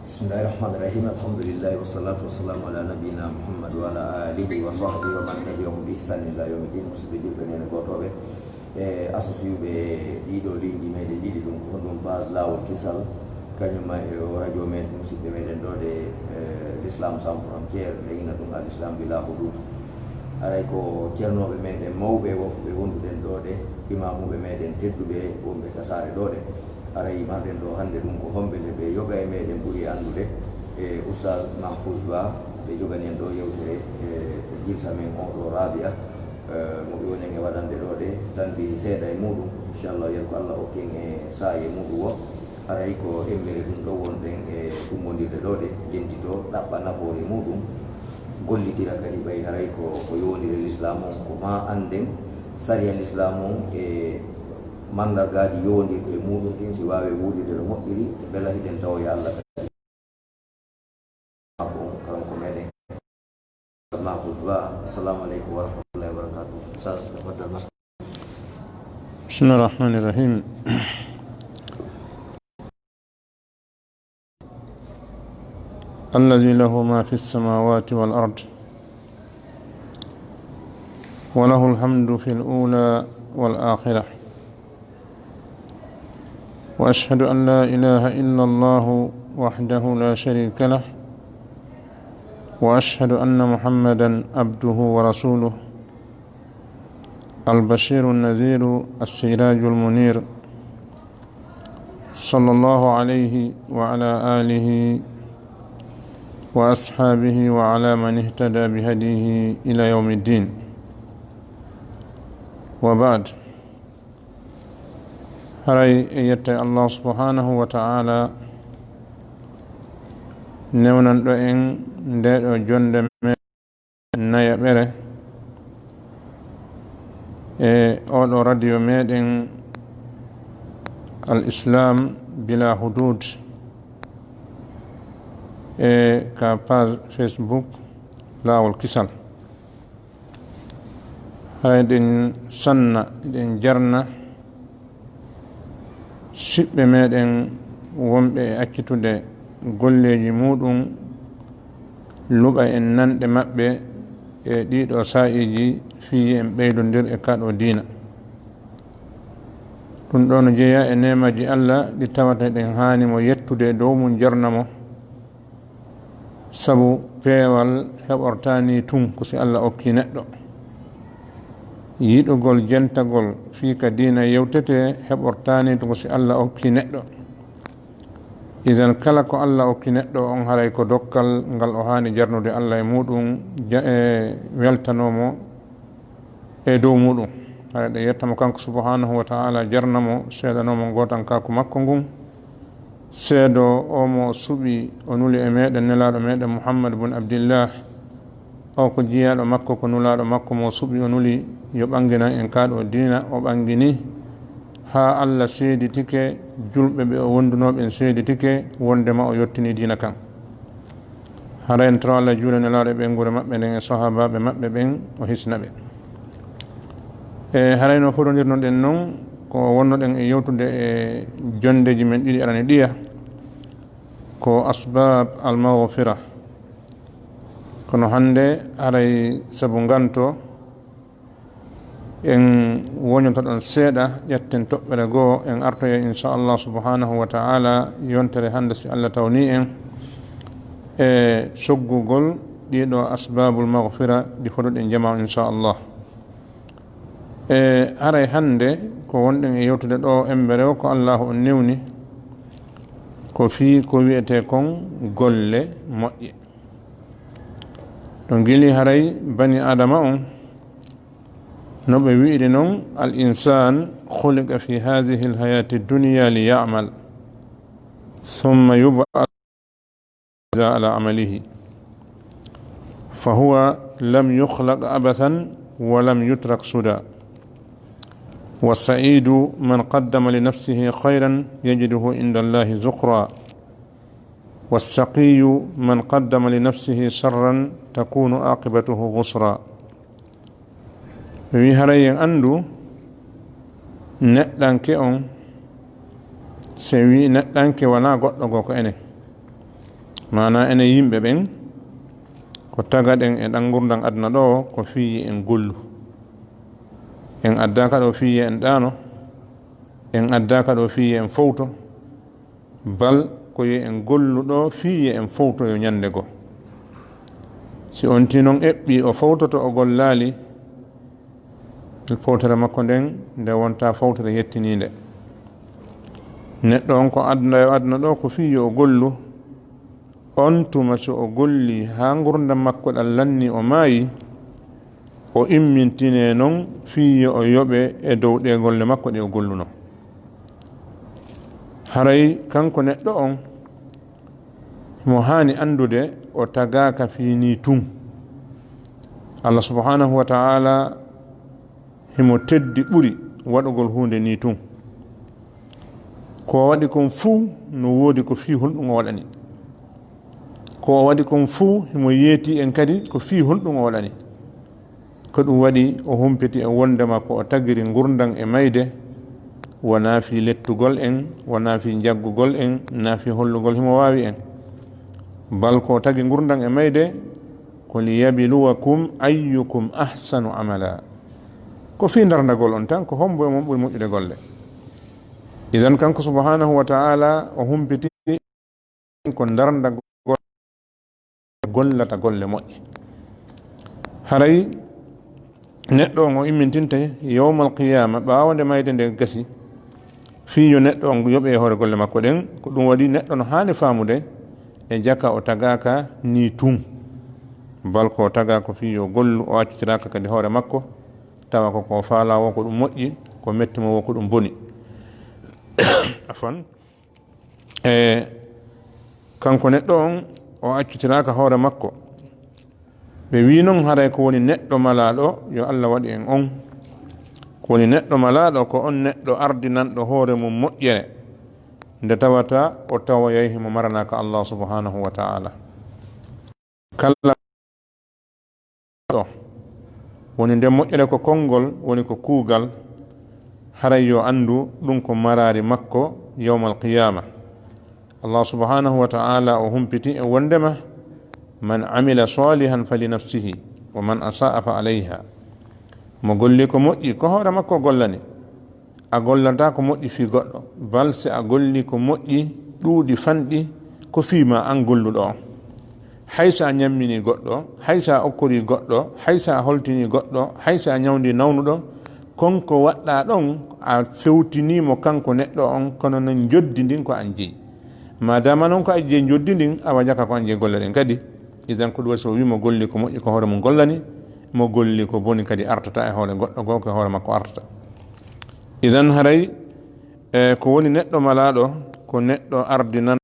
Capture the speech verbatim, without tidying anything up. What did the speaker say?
Bismillahi rahmani rahim. Alhamdulillahi wassalatu wassalamu ala nabiyina Muhammad wa ala alihi wa sahbihi wa man tabi'ahum bi ihsan ila yawmi din. Musidɓe julɓe, neene gootooɓe, e asosiyuɓe ɗiɗo liinji meɗen ɗiɗi, ɗum ko honɗum base Laawol Kisal, kañum e o radio meɗen, musidɓe meɗen ɗo ɗe, e, l'islam sans frontière, ɓe ina ɗum al islam bila hudud. Haray ko ceernooɓe meɗen mawɓe wo-, ɓe wonduɗen ɗo ɗe, imamuɓe meɗen tedduɓe wonɓe ka saare ɗo ɗe. Haray marɗen ɗo hannde ɗum ko homɓe nde ɓe yoga e meɗen ɓuri e anndude, e Oustaz Mahfouz Ba, ɓe jogani en ɗo yewtere, e, e jilsa men o ɗo Rabia, e, mo ɓe woni en e waɗande ɗo ɗe, tan mbi seeɗa e muɗum, inchallah, yen ko Allah okki en e saa'i e muɗum o. Haray ko embere ɗum ɗo wonɗen e tummbondirde ɗo ɗe, jentito, ɗaɓɓa nafoore muɗum, gollitira kadi ɓay haray ko, ko yowondire l'islam on, ko ma annden sariya l'islam on e mandargaaji yowondirɗi e muɗum ɗin, si waawe wuuride no moƴƴiri, mbela hiɗen tawoya Allah kadi. Ko on karanko meɗen. Mahfouz Ba, assalamu aleykum wa rahmatullahi wa barakatuh. Ustaz, tafaddal mas-. بسم الله الرحمن الرحيم. الذي له ما في السماوات والأرض، وله الحمد في الأولى والآخرة، وأشهد أن لا إله إلا الله وحده لا شريك له، وأشهد أن محمدا عبده ورسوله، البشير النذير السراج المنير، صلى الله عليه وعلى آله وأصحابه وعلى من اهتدى بهديه إلى يوم الدين. وبعد. Haray e yetta e Allah subhanahu wa ta'ala, newnanɗo en nde ɗo jonde men nayaɓere e oɗo radio meɗen Al Islam Bila Hudud, e ka page Facebook Laawol Kisal. Haray eɗen sanna, eɗen jarna siɓɓe meɗen wonɓe e accitude golleeji muɗum, luɓa en nanɗe maɓɓe e ɗiɗo saa'iiji fii en ɓeydondir e kaɗo diina. Ɗum ɗo no jeyaa e neemaaji Allah ɗi tawata eɗen haani mo yettude e dow mum, jarna mo. Sabu peewal heɓortaani tun ko si Allah okki neɗɗo. Yiɗugol jentagol fii ka diina yewtete heɓortaani tun ko si Allah okki neɗɗo. Idan kala ko Allah okki neɗɗo on haray ko dokkal ngal o haani jarnude Allah e muɗum, ja-, e weltanoo mo e dow muɗum. Haray ɗe yetta mo kanko subhanahu wa ta'ala, jarna mo, seedanoo mo gootankaaku makko ngun. Seedo o mo suɓi, o nuli e meɗen Nelaaɗo meɗen Muhammad bun Abdillah. O ko jiyaaɗo makko, ko nulaaɗo makko mo suɓi, o nuli, yo ɓanginan en kaɗo diina, o ɓangini. Haa Allah seeditike, julɓe ɓe o wondunoo ɓen seeditike, wondema o yottini diina kan. Haray en toro Allah juula Nelaaɗo e ɓeynguure maɓɓe nden e sahaabaaɓe maɓɓe ɓen, o hisna ɓe. E haray no fotondirnoɗen non, ko wonnoɗen e yewtude e jondeeji men ɗiɗi arani ɗiya, ko asbab al maghfira. Kono hannde haray sabu nganto, en woñoto ɗon seeɗa, ƴetten toɓɓere goo, en artoya, inchallah subhanahu wa ta'ala, yontere hannde, si Allah tawni en, e soggugol ɗiɗo asbabul maghfira ɗi foduɗen jamaa, inchallah. E haray hannde ko wonɗen e yewtude ɗo embere o, ko Allahu on newni, ko fii ko wi'etee kon golle moƴƴe. Ɗo gili haray bani Adama on, no ɓe wi'iri non, al insan khuliqa fi hadhihi al hayati dunya li ya'mal, thumma yub'ath ala amalihi, fa huwa lam yukhlaq abathan wa lam yutrak suda. Wa sa'idu man qaddama li nafsihi khayran yajiduhu inda Allahi zukhra. Wa saqiyu man qaddama li nafsihi sharran takunu aqibatuhu ghusra. Mi wi haray en anndu neɗɗanke on, se wi neɗɗanke wala goɗɗo goo ko enen. Maanaa enen yimɓe ɓen, ko tagaɗen e ɗan ngurndan aduna ɗoo, ko fii en gollu. En addaaka ɗoo fii en ɗaano, en addaaka ɗoo fii en fowto, bal ko yo en gollu ɗoo fii en fowtoyo ñannde goo. Si on tigi non eɓɓii o fowtoto o gollaali, fowtere makko nden, nde wonta fowtere yettiniinde. Neɗɗo on ko aduna yo aduna ɗoo ko fii yo o gollu, on tuma so o golli haa ngurndan makko ɗan lanni o maayi, o immintine non fii yo o yoɓe e dow ɗee golle makko ɗe o golluno. Haray kanko neɗɗo on, himo haani anndude o tagaaka fii nii tun. Allah subhanahu wa ta'ala himo teddi ɓuri waɗugol huunde nii tun. Ko o waɗi kon fuu no woodi ko fii honɗun o waɗani. Ko o waɗi kon fuu himo yeetii en kadi ko fii honɗun o waɗani. Ko ɗun waɗi o humpiti en wonndema ko o tagiri ngurndan e mayde, wonaa fii lettugol en, wonaa fii jaggugol en, naa fii hollugol himo waawi en. Bal ko o tagi ngurndan e mayde, ko liyabluwakum ayyukum ahsanu amala. Ko fii ndarndagol on tan, ko hombo e mon ɓuri moƴƴude golle. Idan kanko subhanahu wa ta'ala o humpiti ko ndarndagol gollata golle moƴƴe. Haray neɗɗo on o immintinte yawmal qiyaama, ɓaawo nde mayde nde gasi, fii yo neɗɗo on yoɓe e hoore golle makko ɗen. Ko ɗun waɗi neɗɗo no haani faamude e jaka o tagaaka nii tun. Bal ko o tagaa ko fii yo gollu, o accitiraaka kadi hoore makko, tawa ko ko o faalaa woo ko ɗun moƴƴi, ko metti mo woo ko ɗun boni. Afwan. E kanko neɗɗo on, o accitiraaka hoore makko. Ɓe wi'i non, haray ko woni neɗɗo malaaɗo, yo Allah waɗu en on. Ko woni neɗɗo malaaɗo, ko on neɗɗo ardinanɗo hoore mun moƴƴere, nde tawata o tawoyay himo maranaaka Allah subhanahu wa ta'ala. Kala ɗo woni nde moƴƴere ko konngol, woni ko kuugal, haray yo anndu ɗun ko maraari makko yawmal qiyaama. Allah subhanahu wa ta'ala o humpiti e wonndema, "Man amila salihan fali nafsihi, wa man asa'a fa alayha." Mo golli ko moƴƴi, ko hoore makko o gollani. A gollataa ko moƴƴi fii goɗɗo, bal si a golli ko moƴƴi ɗuuɗi fanɗi, ko fii ma an golluɗo on. Hay si a ñamminii goɗɗo, hay si a okkorii goɗɗo, hay si a holtinii goɗɗo, hay si a ñawndii nawnuɗo, kon ko waɗɗaa ɗon, a fewtinii mo kanko neɗɗo on, kono non njoddi ndin ko an jeyi. Maadaama non ko a jeyi njoddi ndin, awa jaka ko an jeyi golle ɗen kadi. Idan ko ɗun waɗi si o wi'i mo golli ko moƴƴi ko hoore mun gollani, mo golli ko boni kadi artata e hoore goɗɗo goo, ko e hoore makko artata. Idan haray, e, ko woni neɗɗo malaaɗo, ko neɗɗo ardinan-